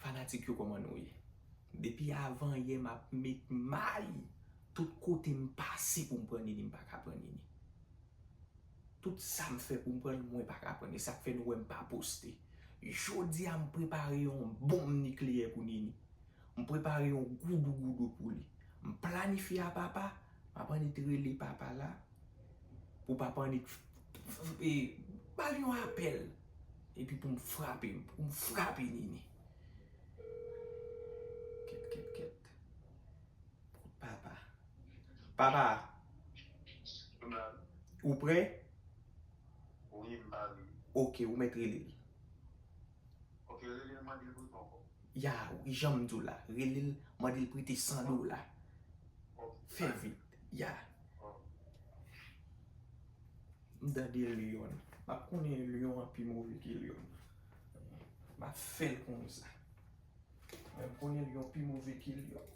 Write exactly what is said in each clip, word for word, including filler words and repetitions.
Fanatik yo, kòman nou ye? Depi avan yè m ap met may. Tout kote m pase pou m pran Nini, m pa ka pran Nini. Tout sa m fè pou m pran l, mwen pa ka pran l. E sa k fè nou wè m pa poste. Jodi a, m prepare yon bonm nikleyè pou Nini. M prepare yon goudougoudou pou li. M planifye a papa, m ap annik rele papa la, pou papa annik f- f- e, ba l yon apèl. Epi pou m frape, pou m frape Nini. Kèt, kèt, kèt. Papa. Papa. Ou prè? Wi, m pare. Ok, ou mèt rele l. Ok, rele l, mande l pou l pran kòb. Ya, wi, jan m di w la. Rele l, mande l prete san dola. Ok. Fè vit. Ya. Ok. M tande lyon. M ap konnen lyon an pi move ke lyon. M ap fè l konn sa. Men m konnen lyon pi move ke lyon.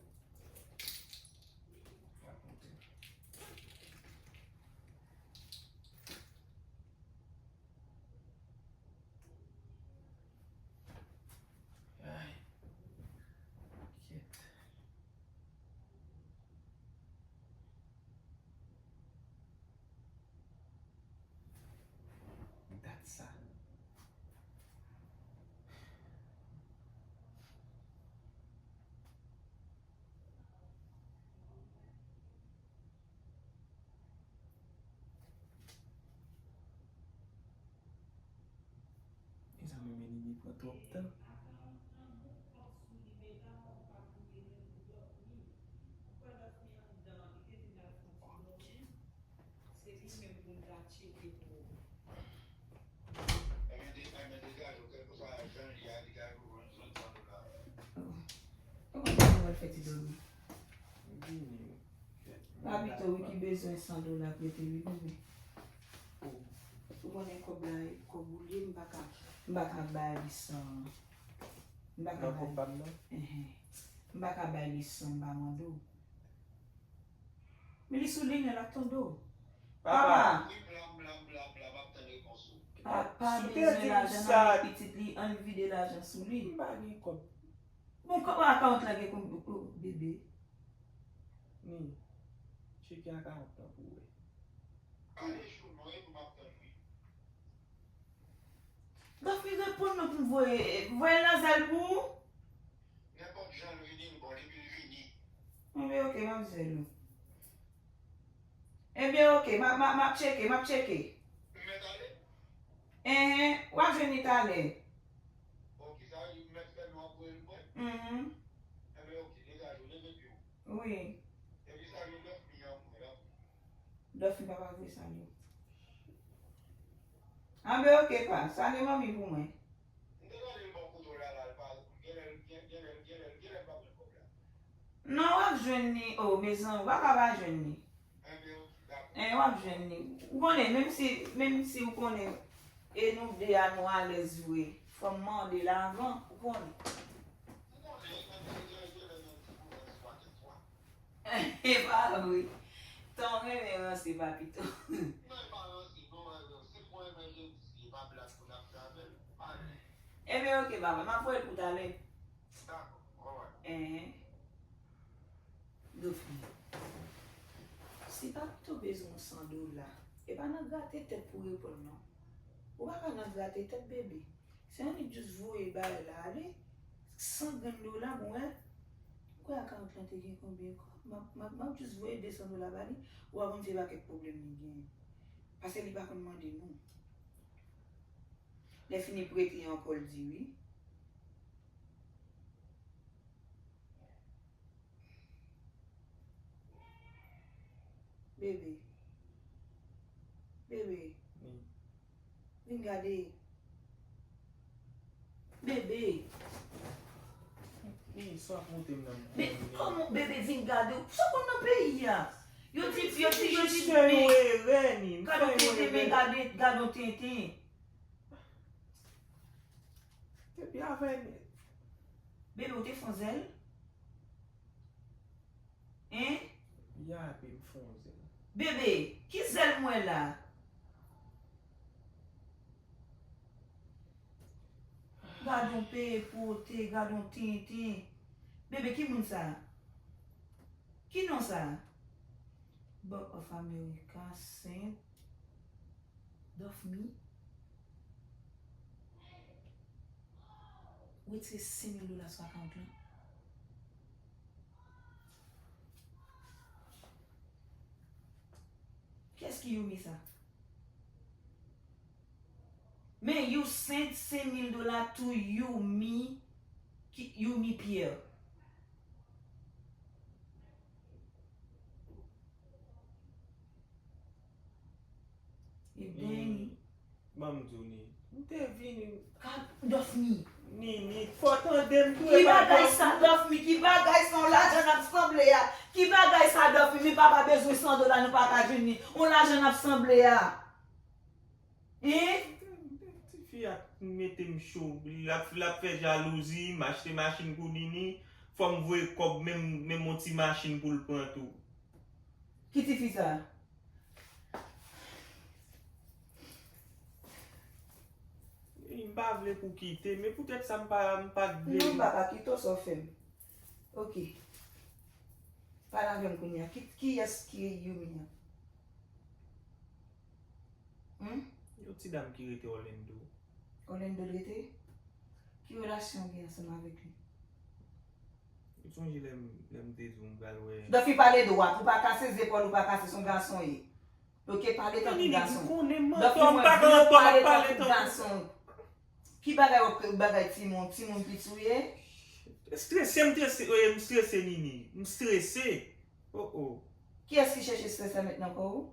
Ay. Kèt. Dat sa. Mezanmi, men Nini pran twòp tan. Ok. Se li menm pou m ta tcheke pou ou. Ebyen, de- ebyen, degaje w, kèlkeswa jan l ye a, degaje w, jwenn san dola. Ou konn sa mwen fè ti dòmi? M vini. Papito, wi, ki bezwen san dola prete, wi, bebe. Ou konnen kòb la, kòb ou li ye, m pa ka, m pa ka bay li san. M pa ka bay. Nan kòb pa m nan? Enhen. M pa ka bay li san, m pa mande w. Men li sou liy lan, l ap tande w. Papa! Papa! Wi, m la, m la, m la, m la, m ap tann repons ou. Papa bezwen lajan nan men pitit li, ann vide lajan sou li. M pa gen kòb. Bon, kòman akawont lan gen konbyen, oh, bebe? Ni, tcheke akawont lan pou w wè. Pale jou non, epi m ap tann wi. Dòfmi, reponn mwen pou m voye, voye l nan zèl pou ou. Nenpòt jan l vini, l bon, depi l vini. Enben, ok, m ap zèl ou. Enben, ok, m ap, m ap, m ap tcheke, m ap tcheke. M mèt ale? Enhen, w ap jwenn li talè. Bon, kisa w di, m mèt fè l, w ap voye l mwen? Mhm. Enben, ok, degaje w, leve pye w. Wi. Epi salye Dòfmi an pou mwen, la. Dòfmi pa pa voye salye w. Anben, ok, pa. Salye manmi pou mwen. M te tande l bò kote w la, la, l pa, genlè, gen- genlè, genlè, genlè l pa pran kòb la. Non, w ap jwenn li, oh, mezanmi, w pa ka pa jwenn li. Enben, ok, dakò. Eh, w ap jwenn li. Ou konnen, menm si, menm si ou konnen, e nou de a nou alèz vre, fò m mande l avan, ou konnen. Ou konnen, enben, genlè, genlè, yon ti pwovèb swa kèk swa. E pa vre. Tan renmen ranse, Papito. Non, e pa ranse, non, e, se pou emèjensi, e pa blag pou n ap fè avè l. Pa vre. Enben, ok, papa, m ap voye l pou talè. Dakò, alright. Enhen. Dòfmi. Si Papito bezwen yon san dola, e pa nan grate tèt pou reponn, non. Ou pa ka nan grate tèt, bebe. Se annik jis voye bagay la ale, san grenn dola, mwen, ou kwè akawont lan te gen konbyen kòb? M ap, m ap, m ap jis voye de san dola ba li, ou pa konn se pa kèk pwoblèm li genyen. Paske li pa konn mande nou. Lè fini prete ankò, l di wi. Bebe. Bebe. Wi. Vin gade. Bebe. Wi, sa w ap montre m nan men. Men kòman, bebe, vin gade? Sa w konn nan peyi a? Yo di, yo di, yo di, men, gade yon tenten, men gade, gade yon tenten. Depi avè nèt. Bebe, ou te fon zèl? Hein? Ya, epi m fon zèl. Bebe, ki zèl m wè la? Gad yon peye pote, gad yon tenten. Bebe, ki moun sa? Ki non sa? Bank of America, Saint, Dofmy. Retire senk mil dola sou akawont lan. Kiyès ki Yumi sa? Men you sent senk mil dola to Yumi, ki, Yumi Pierre. E ben, ban m di w, Nini. M te vini. Ka, Dofmy. Nini, fò tande m tou. Ki bagay sa, Dofmy? Ki bagay sa? On lajan n ap sanble a. Ki bagay sa, Dofmy? Men papa bezwen san dola, nou pa ka jwenn li. On lajan n ap sanble a. Hein? Tifi a mete m cho. L ap, l ap fè jalouzi, m achte machin pou Nini. Fò m voye kòb, menm, menm yon ti machin pou l pran tou. Ki tifi sa? M pa vle pou kite, men poutèt sa m pa, m pa t vle. Non, m pa ka kite w, sa w fè m. Ok. Pale avè m kounye a. Ki, kiyès ki Yumi an? Hmm? Yon ti dam ki rete Orlando. Orlando l rete? Ki relasyon w gen ansanm avèk li? Ou sonje lè m, lè m te di w m pral wè. Dòfi, pale dwat, ou pa kase zepòl, ou pa kase, se yon gason ye. Ok, pale tankou gason. Dòfi, mwen di w pale tankou gason. Ki bagay w ap, bagay timoun, timoun piti w ye? Strese, m strese, wi, m strese, Nini. M strese. Oh, oh. Kiyès ki chèche strès la mentnan, kò ou?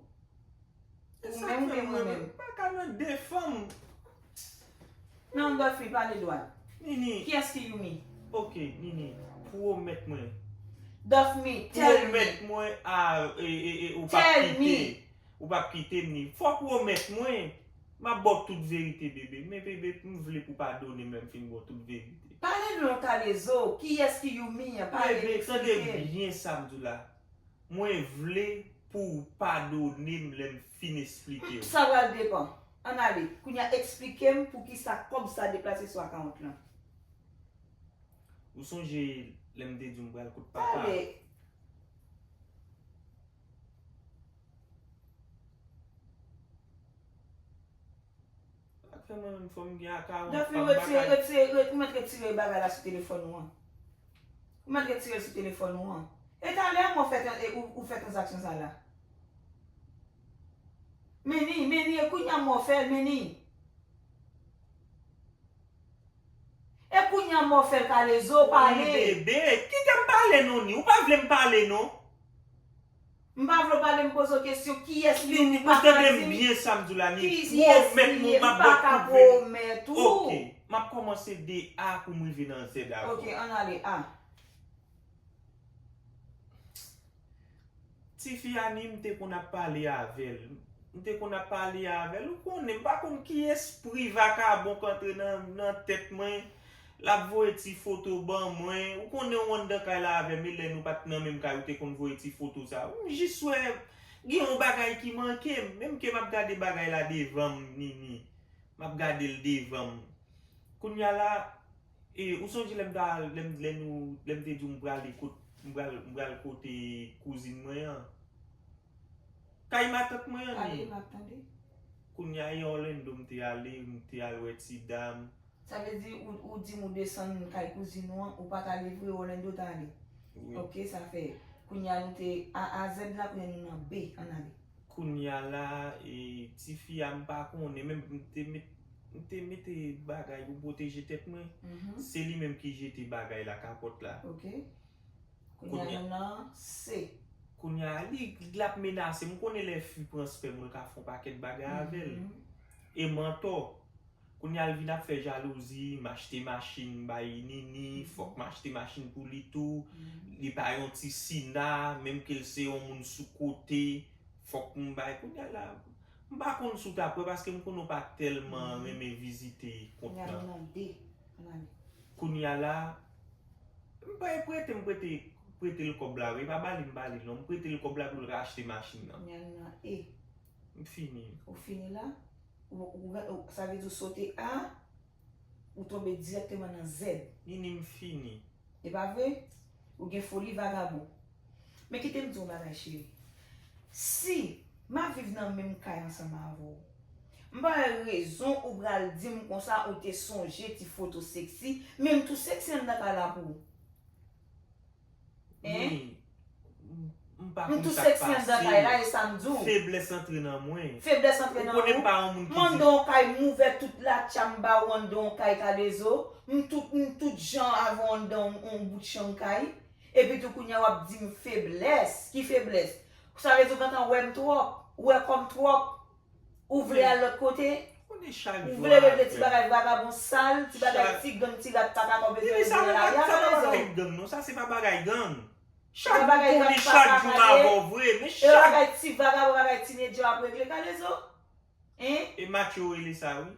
Ou menm oubyen mwen menm? M pa ka nan de fanm. Non, Dòfi, pale dwat. Nini. Kiyès ki Yumi? Ok, Nini, pwomèt mwen. Dòfi, tell me. Pwomèt mwen a, e, e, e, ou p ap kite. Ou p ap kite m, Nini. Fò w pwomèt mwen. M ap ba w tout verite, bebe. Men, bebe, m vle pou w padone m lè m fin ba w tout verite. Pale non, Kalezo. Kiyès ki Yumi an? Pale, eksplike. Bebe, tande byen sa m di w la. Mwen vle pou w padone m lè m fin eksplike w. Sa pral depann. Ann ale. Kounye a, eksplike m poukisa kòb sa deplase sou akawont lan. Ou sonje lè m te di w m pral kot papa? Pale. Ak fè mwen menm fò m gen akawont. Dòfi, retire, retire, re-, ou mèt retire bagay la sou telefòn ou an. Ou mèt retire l sou telefòn ou an. E talè mwen fè tran-, e ou, ou fè tranzaksyon sa la. Meni, meni, e kounye a mwen fè l, meni. E kounye a mwen fè l, Kalezo, pale. Wi, bebe, kite m pale non, Ni. Ou pa vle m pale non. M pa vle w pale, m poze w kesyon, kiyès li, ou pa ka di m. Nini, ou tande m byen sa m di w la, Nini. Pwomèt mwen, m ap ba w tout verite. Ok, m ap kòmanse de A pou m rive nan Z avè w. Ok, ann ale, A. Tifi a, Nini, m te konn ap pale avè l. M te konn ap pale avè l. Ou konnen, m pa konn ki espri vakabon k antre nan, nan tèt mwen. L ap voye ti foto ban mwen. Ou konnen ou anndan kay la avè m, e lè nou pa t nan menm kay, ou te konn voye ti foto sa. M jis wè gen yon bagay ki manke m. Menm ke m ap gade bagay la devan m, Nini. M ap gade l devan m. Kounye a la, e, ou sonje lè m ta, lè m, lè nou, lè m te di w m prale kot, m pral, m pral kote kouzin mwen an? Kay matant mwen an, Nini. Pale, m ap tande. Kounye a, e Orlando m te ale, m te al wè ti dam. Sa vle di ou, ou di m ou desann kay kouzin ou an, ou pa t ale vre, Orlando w t ale? Wi. Ok, sa fè. Kounye a nou te A a Z la, kounye a nou nan B, ann ale. Kounye a la, e, tifi a, m pa konnen, men m te met, m te mete bagay pou pwoteje tèt mwen. Mhm. Se li menm ki jete bagay la, kapòt la. Ok. Kounye a nou nan C. Kounye a, li, l ap menase m. M konnen lè fi pran spèm, mwen ka fè yon pakèt bagay avè l. Mhm. E mantò. Kounye a, l vin ap fè jalouzi, m achte machin bay Nini, mhm, fòk m achte machin pou li tou. Mhm. Li pa yon ti Sina, menm ke l se yon moun sou kote, fòk m bay. Kounye a la, m pa konn si w t ap wè, paske m konnen w pa tèlman, mhm, renmen vizite kont lan. Kounye a la, m pa prete, m prete, prete l kòb la, wi, pa ba li, m ba li, non. M prete l kòb la pou l ka achte machin nan. Kounye a nou nan E. M fini. Ou fini la? Ou, ou, ou, sa vle di ou sote A? Ou tonbe dirèkteman nan zèd. Nini, m fini. E pa vre? Ou gen foli vagabon. Men kite m di w yon bagay, cheri. Si m ap viv nan menm kay ansanm avè w, m pa wè rezon ou pral di m konsa ou te sonje ti foto seksi, men m tou seksi anndan kay la pou ou. Hein? M pa konn sa k pase. M tou seksi anndan kay la, e sa m di w. Feblès antre nan mwen. Feblès antre nan ou? Ou konnen m pa yon moun ki di. M anndan yon kay, m ouvè tout latcha m ba ou anndan yon kay, Kalezo. M tout, m tout jan avè w anndan yon, yon bout chanm kay. Epi tou kounye a w ap di m feblès. Ki feblès? Sa vle di w gentan wè m twòp, ou wè kò m twòp. Ou vle al lòt kote? Ou vle regle ti bagay vagabon sal, ti bagay ti gang, ti rat pa ka kò bezwen regle nan lari a, Kalezo. Sa se pa bagay gang. Chak jou konnen chak jou m avè w vre, men chak bagay ti vagabon, bagay tinedjè w ap regle, Kalezo. Hein? E match yo rele sa, wi.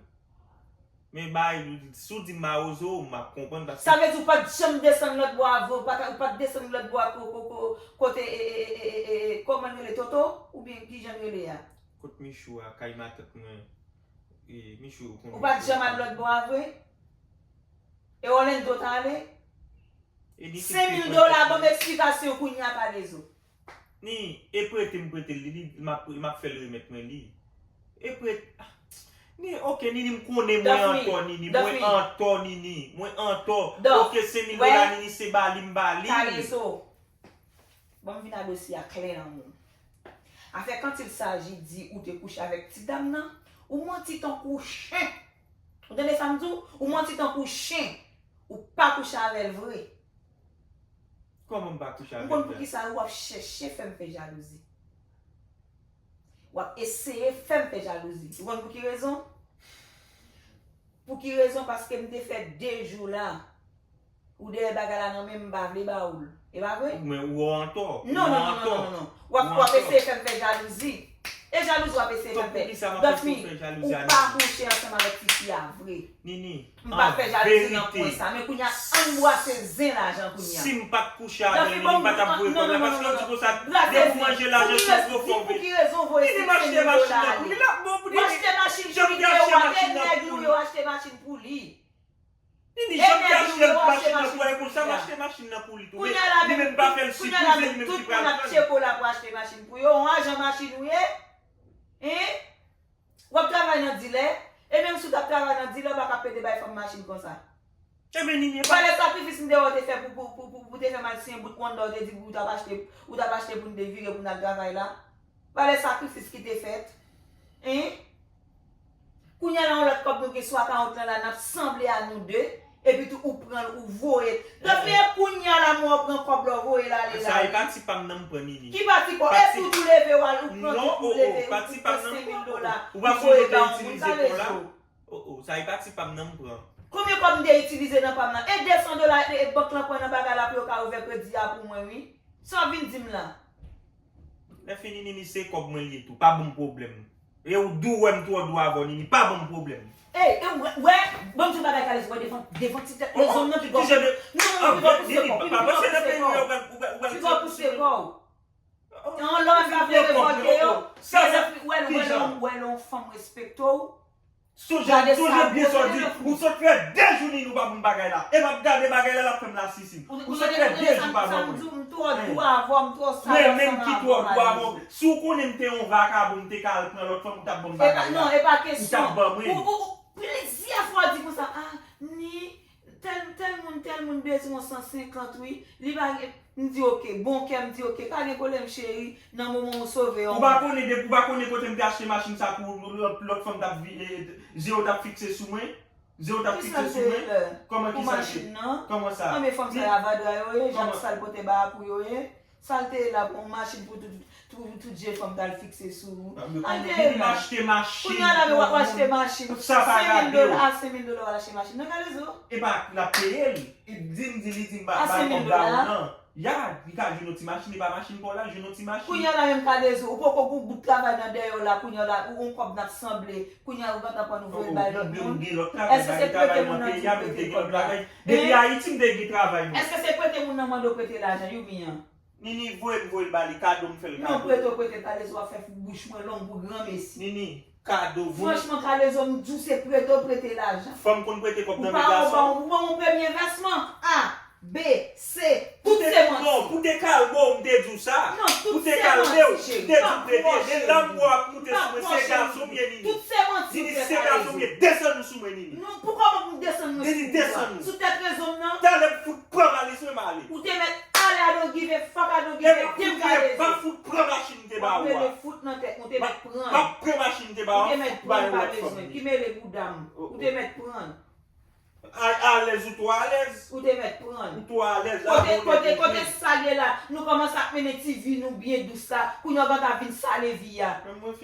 Men bay, si w di m mawozo, m ap konprann paske. Sa vle di w pa t janm desann lòt bò a vre, ou pa t, ou pa t desann lòt bò a ko, ko, ko, kote, e, e, e, e, e, e, kòman l rele, Toto? Oubyen ki jan l rele a? Kot Michou a, kay matant mwen. E, Michou, ou konnen. Ou pa t janm al lòt bò a vre? E Orlando t ale? Senk mil dola, ban m eksplikasyon kounye a, Kalezo. Ni, e prete m prete l li, li, m ap, m ap fè l remèt mwen li. E prete, ah, ni, oke, Nini, m konnen mwen antò, Nini, mwen antò, Nini, mwen antò. Oke, senk mil dola, Nini, se ba li, m ba li. Kalezo. Ban m vin a dosye a klè nan men w. Afè quand il s'agit di ou te kouche avèk ti dam nan, ou manti tankou chen. Ou tande sa m di w? Ou manti tankou chen. Ou pa kouche avè l vre. Kòman m pa kouche avè l vre? M konn poukisa w ap chèche fè m fè jalouzi. W ap eseye fè m fè jalouzi. Ou konn pou ki rezon? Pou ki rezon? Paske m te fè de jou la. Ou dèyè bagay la nan men m, m pa vle ba ou l. E pa vre? Men ou antò. Non, non, non, non, non, non. W ap, w ap eseye fè m fè jalouzi. E jalouzi w ap eseye fè m fè. Dòfmi, ou pa kouche ansanm avèk tifi a vre. Nini, m pa fè jalouzi nan pwen sa. Men kounye a, ann bwase zen lajan kounye a. Si m pa t kouche avè l, Nini, m pa t ap voye kòb la. Paske w di konsa, depi w manje lajan, se yon gwo fòm. Pou ki rezon w voye senk mil dola ale? W achte machin pou li, te yo a, te nèg nou yo achte machin pou li. Nini, jan m te achte machin nan pou, e konsa m achte machin nan pou li tou. Li menm pa fè l siprize, li menm ki pral pran l. Kounye a la menm, tout moun ap tcheke w la pou achte machin pou yo. Yon ajan machin ou ye? Hein? W ap travay nan dilè? E menm si w t ap travay nan dilè, w pa ka pede bay fanm machin konsa. Ebyen, Nini, e pa. Valè sakrifis m te wè w te fè pou, pou, pou, pou, pou te fè m al siyen bout Honda, w te di ou t ap achte, ou t ap achte pou n te vire pou n al travay la. Valè sakrifis ki te fèt. Hein? Kounye a la, yon lòt kòb nou gen swa kawont lan la, n ap sanble a nou de, epi tou ou pran l, ou voye. Dòfmi, e kounye a la, mwen w pran kòb la, w voye l ale la. Sa e pati pa m nan m pran, Nini. Ki pati pa w? E tout ou leve w al, ou pran tout, ou leve, ou pran senk mil dola, ou voye ba yon moun, Kalezo. Oh, oh, sa e pati pa m nan m pran. Konbyen kòb m te itilize nan pa m nan? E de san dola, e, e bank lan pran nan bagay la pou yo ka ouvè kredi a pou mwen, wi. Sa w vin di m la? Lè fini, Nini, se kòb mwen li ye tou. Pa ban m pwoblèm. E ou di w wè m twò dou avè w, Nini. Pa ban m pwoblèm. Ey, e w wè, wè, ban m di w bagay, Kalezo, wè devan, devan ti tèt lèzòm nan pi gwo. Non, non, pi gwo pouse kò w. Pi gwo pouse kò w. Pi gwo pouse kò w. Yon lòm pa vle revòlte yo. Sa, sa, wè, wè, wè, lè yon fanm respekte w. Sonje, sonje byen sa w di. Ou sot fè de jou Nini ou pa ban m bagay la. E m ap gade bagay la, l ap fè m lasisin. Ou sot fè de jou pa ban mwen. M twò dou avè w, m twò sal ansanm avè w. Mwen menm ki twò dou avè w. Si w konnen m te yon vakabon, m te ka al pran lòt fanm, ou t ap ban m bagay la. Non, e pa kesyon. Ou t ap ban mwen. Ou, ou, ou, plizyè fwa w di konsa, ah, ni Tèl, tèl moun, tèl moun bezwen yon san senkant, wi. Li pa gen, m di, oke, bon kè, m di, oke, pa gen pwoblèm, cheri, nan moman ou sove yon moun. Ou pa konnen depi, ou pa konnen kote m te achte machin sa pou lòt, lòt fanm t ap vi-, e, e, je yo t ap fikse sou mwen? Je yo t ap fikse sou mwen? Kòman ki sa te? Pou machin nan? Kòman sa? Anben fanm sa yo avadra yo ye, jan sal pote ba a pou yo ye. Sa l te ye la pou yon machin pou tout, pou tout je fanm t al fikse sou ou. Al te ye la. Kounye a la, men w ap achte machin. Senk mil dola, a senk mil dola w al achte machin nan, Kalezo. E pa l ap peye l. E di m, di li, di m ba, ba l kòb la ou nan. Ya, li ka jwenn yon ti machin, e pa machin pa w la, jwenn yon ti machin. Kounye a la menm, Kalezo, ou poko gon bout travay nan dèyè w la, kounye a la, ou gon kòb n ap sanble, kounye a ou gentan pran nou voye bay lòt moun. Èske se prete moun nan di w prete kòb la? Depi Ayiti, m te gen travay, mwen. Èske se prete moun nan mande w prete lajan, Yumi an? Nini, voye m voye l ba li, kado m fè l kado. Non, prete w prete l, Kalezo, w ap fè bouch mwen long pou granmesi. Nini, Kado, moun. Franchman, Kalezo, m di w se prete w prete lajan. Fanm konn prete kòb nan men gason. Ou ban m yon premye vèsman, A, B, C, tout se manti. Non, pou te kalme w, m te di w sa. Pou te kalme w, m te di w prete. Men lè m wè w ap moute sou mwen, se gason m ye, Nini. Tout se manti. Nini, se gason m ye, desann ou sou mwen, Nini. Non, pou kòman pou m desann mwen sou ou? Nini, desann ou. Sou tèt rezo m nan? Talè m fout pran valiz mwen, m ale. Ou te mèt ale, I don't give a fuck, I don't give a damn, Kalezo. M ap fout pran machin m te ba ou a. Ou te mèt fout nan tèt mwen, ou te mèt pran. M ap pran machin m te ba ou. Ou te mèt pran, pa bezwen. Ki mele bouda m. Ou te mèt pran. Alèz, ou twò alèz. Ou te mèt pran. Ou twò alèz. Kote, kote, kote sa l ye la? Nou kòmanse ap mennen ti vi nou byen dous la. Kounye a w gentan vin sale vi a.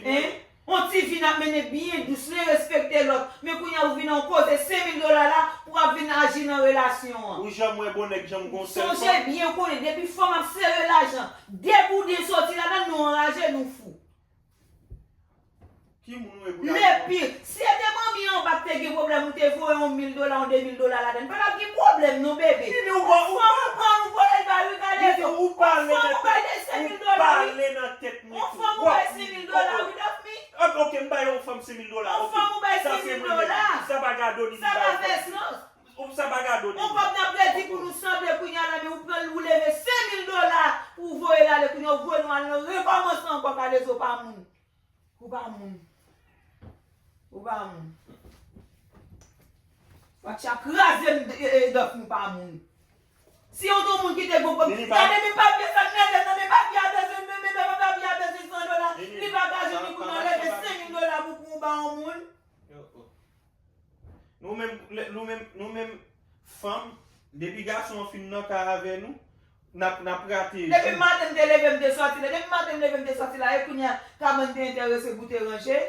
Hein? On ti vi n ap mennen byen dous, len respekte lòt. Men kounye a ou vin an koze senk mil dola la, pou w ap vin aji nan relasyon an. Ou janm wè bon nèg janm gon sèl fanm? Sonje byen, ou konnen depi fanm ap sere lajan, de bouden soti ladan l, nou anraje, nou fou. Ki moun ou ye pou ta. Lepi, si se te manmi anba ki te gen pwoblèm, ou te voye yon mil dola, yon de mil dola ladan l, pa t ap gen pwoblèm non, bebe. Nini, ou pa, ou pa. On fanm ou pran, ou voye l ba li, Kalezo. Nini, ou pale nan tèt mwen. On fanm ou bay de senk mil dola, wi. On fanm ou bay senk mil dola, wi, Daphne. Ok, ok, m bay yon fanm senk mil dola, ok. On fanm ou bay senk mil dola. Sa se mwen menm. Sa pa Gado, Nini, bay yon fanm. Sa pa fè sans. Ou sa pa Gado, Nini. On kòb n ap redi pou nou sanble kounye a la, men ou pran l, ou leve senk mil dola pou w voye l ale, kounye a ou voye nou al nan rekòmanse ankò, Kalezo pa moun. Ou pa moun. Ou pa moun. Watcha kraze m, e, e, Dòf, ou pa moun. Si yon tou moun ki te gon pwob-, gade men papye sa k mete nan men papye a bezwen, men, men, men papye a bezwen san dola. Li pa ka jwenn li pou nan leve senk mil dola pou, pou ba yon moun. Nou menm, nou menm, nou menm fanm, depi gason an fin nan kay avè nou, n ap, n ap rate. Depi maten m te leve, m te sòti la. Depi maten m leve, m te sòti la. E kounye a, kabann te enterese pou te ranje.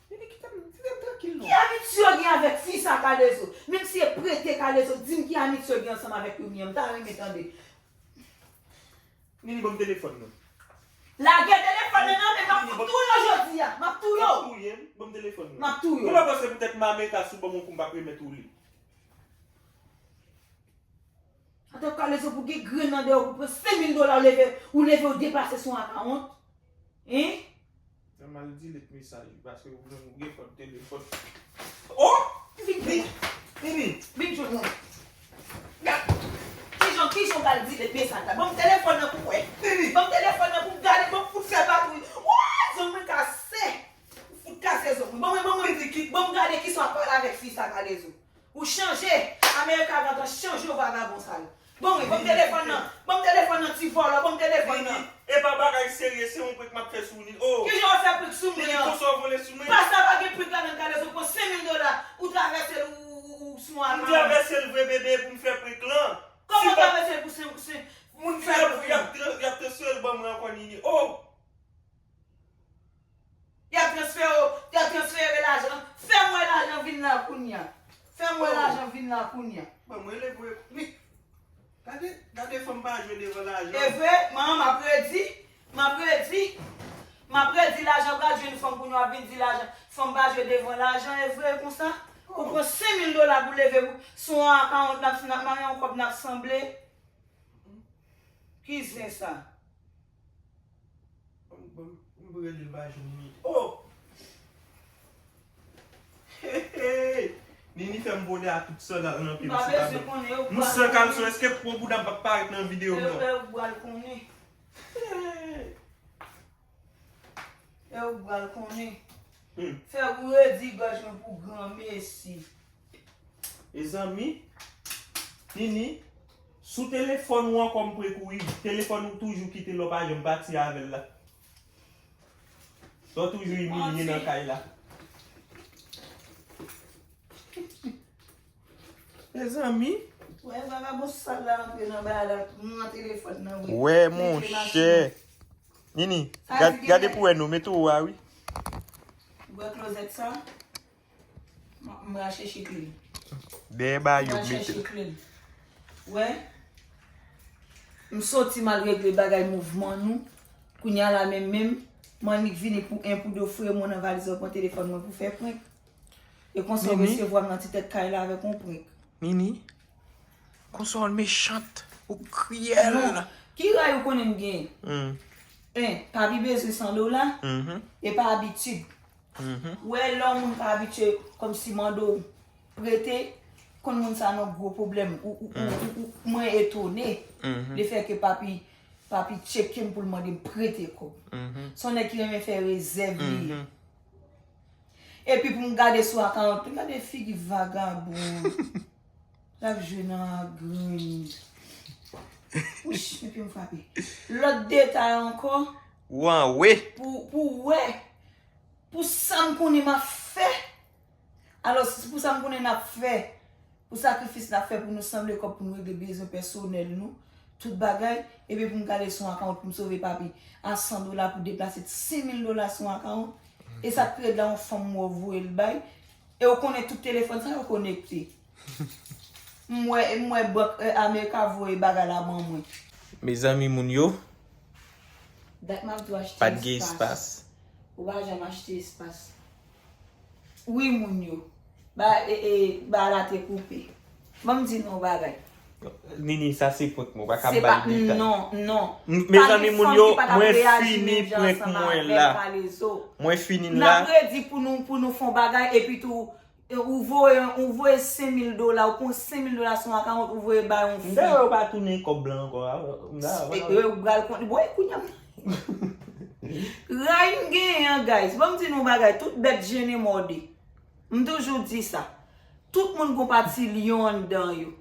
Nini, kite m, kite m trankil non. Ki amitye w gen avèk fi sa, Kalezo? Menm si e prete, Kalezo, di m ki amitye w gen ansanm avèk Youmi an, m ta renmen tande. Nini, ban m telefòn nan. Lage telefòn nan nan men m, m ap fout touye w jodi a. M ap touye w. W ap touye m? Ban m telefòn nan. M ap touye w. Ou pa panse poutèt m Amerika si w ban m yon kou m p ap remèt ou li? Antouka, Kalezo, pou gen grenn nan dèyè w, pou pran senk mil dola, ou leve, ou leve, ou deplase sou yon akawont. Hein? Fè m al delete mesaj li, paske ou menm ou gen fòt telefòn. Oh! Vin, vin. Vin, vin. Vin jwenn mwen. Gad. Kijan, kijan w pral delete mesaj la? Ban m telefòn nan pou w wè. Vin, vin. Ban m telefòn nan pou m gade, ban m fout fè batri. Woy, zong mwen kase. Ou fout kase zong mwen. Ban mwen, ban mwen. Vin, vin, kit. Ban m gade kisa w ap pale avèk fi sa, Kalezo. Ou chanje. Amerika gentan chanje w, vagabon sal. Bon, wi, ban m telefòn nan. Ban m telefòn nan, ti vòlò, ban m telefòn nan. Nini, e pa bagay serye, se yon prank m ap fè sou ou, Nini. Oh! Kijan w fè prank sou mwen an? Nini, konsa w vole sou mwen? Pa sa, pa gen prank ladan, Kalezo, pran senk mil dola, ou travèse l, ou, ou, ou, ou sou yon akawont. M travèse l vre, bebe, pou m fè prank lan. Kòman w travèse l pou senk, senk, pou fè prank? Y ap, y ap transfere l ban mwen ankò, Nini. Oh! Y ap transfere, y ap transfere lajan. Fè m wè lajan vin la kounye a. Fè m wè lajan vin la kounye a. Bon, mwen le vre. Wi. Gade, gade fanm pa jwe devan lajan. E vre, manman, m ap redi. M ap redi. M ap redi lajan pral jwenn fanm kounye a, w ap vin di lajan. Fanm pa jwe devan lajan, e vre konsa? Ou pran senk mil dola pou leve pou, sou yon akawont, n ap, n ap mare yon kòb, n ap sanble. Ki zen sa? Ban m, ban m, ban m rele l pa jwenn li. Oh! Hey, hey! Nini fè m vole a tout sandal nan pye m sou tablo. M san kalson, èske pon bouda m p ap parèt nan videyo m nan? E ou pral konnen. Hey! E ou pral konnen. Hmm. Fè ou redi gòj mwen pou granmesi. Mezanmi, Nini, sou telefòn ou ankò m prank ou, wi. Telefòn ou toujou kite lè w pa janm pati avè l la. Lè w toujou imilye nan kay la. Mezanmi. Wè, vagabon sal la antre nan bagay la, nan telefòn nan, wi. Wè, monchè. Nini, gade pou wè non, mete w a, wi. Ou wè klozèt sa? M, m al chèche kle l. Dèyè ba yo mete. M al chèche kle l. Wè. M soti m al regle bagay mouvman nou. Kounye a la menm menm, m annik vini pou en pou de fouye mwen nan valiz mwen, pran telefòn mwen pou fè prank. E konsa w resevwa m nan ti tèt kay la avèk yon prank. Nini, konsa w mechant, ou kriyèl. Bon, ki ray ou konnen m genyen? Hmm. En, pa pi bezwen san dola, hmm, e pa abitid. Ou wè, lè yon moun ka abitye kòmsi mande w prete, konn moun sa nan gwo pwoblèm. Ou, ou, ou, ou, ou, mwen etone lefètke papi, papi tcheke m pou l mande m prete kòb. Se yon nèg ki renmen fè rezèv li ye. Epi pou m gade sou akawont, gade figi vagabon. L ap jwe nan grenn. Wouch, men pye m frape. Lòt detay ankò. Ou anwe. Pou, pou wè. Pou sa m konnen m ap fè. Alò, si pou sa m konnen n ap fè. Pou sakrifis n ap fè pou nou sanble kòb pou nou regle bezwen pèsonèl nou. Tout bagay. Epi pou m gade sou akawont pou m sove papi. A san dola pou deplase senk mil dola sou akawont. E sa k pi rèd la, yon fanm mwen voye l bay. E ou konnen tout telefòn sa yo konekte. M wè, m wè bank, eh, Amerika voye bagay la ban mwen. Mezanmi, moun yo, Dat m ap di w achte pa t gen espas. Espas. Ou pa janm achte espas. Wi, moun yo. Ba, e, e, ba la te koupe. Ban m di nou yon bagay. Nini, sa se prank mwen, ou pa ka bay detay. Non, non. Mezanmi, moun yo, mwen fini prank mwen la. Mwen fini la. N ap redi pou nou, pou nou fè yon bagay, epi tou, E ou voye, ou voye senk mil dola, ou pran senk mil dola sou akawont, ou voye bay yon fi. M ta wè ou pa tounen kòb lan ankò. M ta wè. E, e, ou pral konn, bon, e kounye a m. Ray m genyen an, guys. Ban m di nou yon bagay, tout bèt jennen mòde. M toujou di sa. Tout moun gon pati lyon anndan yo.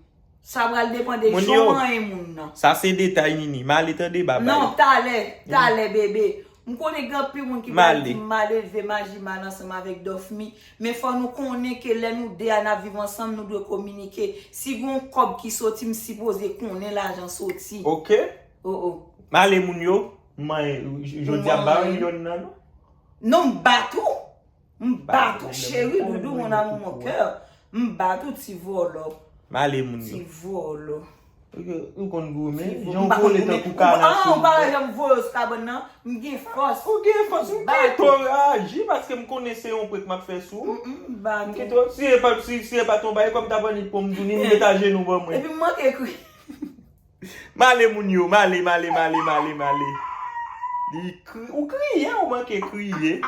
Sa pral depann de jan w manyen moun nan. Sa se detay, Nini. M ale tande, babay. Non, talè, talè, bebe. M konnen gen anpil moun ki pral di m mal elve, maji mal ansanm avèk Dòfmi. Men fò nou konnen ke lè nou de a n ap viv ansanm, nou dwe kominike. Si gen yon kòb ki soti, m sipoze konnen lajan soti. Oke. Oh, oh. M ale, moun yo. M manyen, jodi a, m pa yon lyon nan, non. Non, m bat ou. M bat ou, cheri, doudou, mon amour, mon cœur. M bat ou, ti vòlò. M ale, moun yo. Ti vòlò. Ou konn goumen, jan w vole tankou kanache. Ah, ou pa wè jan m voye w sou kabann nan? M gen fòs. Ou gen fòs, m kite w aji, paske m konnen se yon prank m ap fè sou ou. M kite w, si e pa, si, si e pa t yon bagay, kòm ta pran nit pou m tou, ni m met ajenou ban mwen. Epi m manke kri. M ale, moun yo, m ale, m ale, m ale, m ale, m ale. Li kri, ou kriye, ou manke kriye.